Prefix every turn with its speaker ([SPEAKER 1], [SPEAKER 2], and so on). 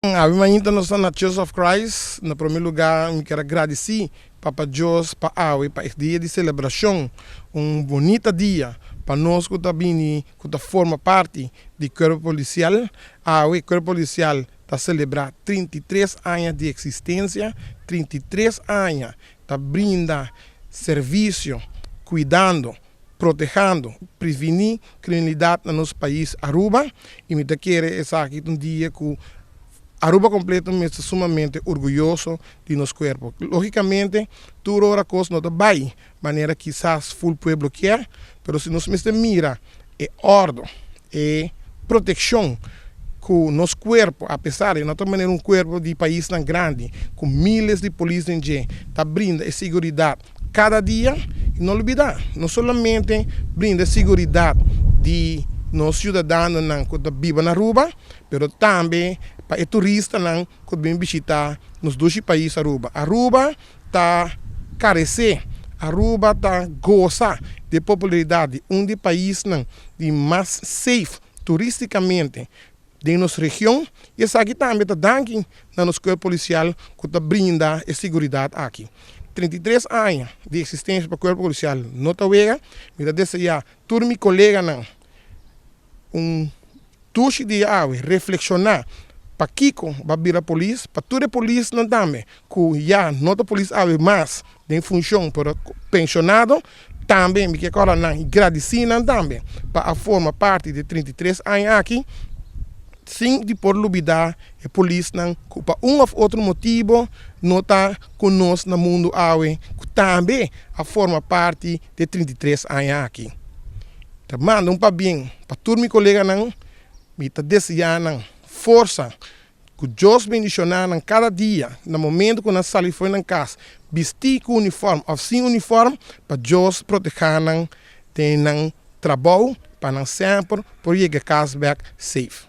[SPEAKER 1] Awe mainta nos ta na Church of Christ. Na prome lugar mi kier a gradici Papa Dios pa awe, pa e dia di celebracion, un bonita dia pa nos cu ta bini, cu ta forma parti di Cuerpo Policial. Awe Cuerpo Policial ta celebra 33 aña di existencia, 33 aña ta brinda servicio, cuidando, protehando, preveni criminalidad na nos pais Aruba, y mi ta kere esaki ta un dia cu Aruba completo mester sumamente orguyoso di nos cuerpo. Logicamente, tur ora cos no ta bay manera kisas full pueblo kier, pero si nos mester mira e ordo, e proteccion cu nos cuerpo, a pesar di no ta manera un cuerpo di paisnan grandi, cu miles di polis den dje, ta brinda e seguridad cada dia. Y no olbida, no solamente brinda e seguridad di nos ciudadanonan cu ta biba na Aruba, pero tambe pa e turistanan cu ta bin bishita nos dushi pais Aruba. Aruba ta carece, Aruba ta goza di popularidad di un di paisnan di mas safe turisticamente den nos region, y esaki tambe ta danki na nos cuerpo policial cu ta brinda e seguridad aki. 33 aña di existencia pa cuerpo policial no ta wega. Mi ta desea tur mi coleganan un dushi dia awe, reflexiona pakico bo a bira polis, pa tur e polisnan tambe cu ya no ta polis awe mas den funcion, pero pensionado, tambe mi kier corda nan y gradici nan tambe pa a forma parti di 33 aña aki, sin di por lubida e polisnan cu pa un of otro motibo no ta cu nos na mundo awe, cu tambe a forma parti di 33 aña aki. Ta manda un pabien pa tur mi coleganan, mi ta desea nan forsa, cu Dios bendiciona nan cada dia, na momento cu nan sali for nan cas, bisti cu uniform of sin uniform, pa Dios proteha nan den nan trabou, pa nan semper por yega cas back safe.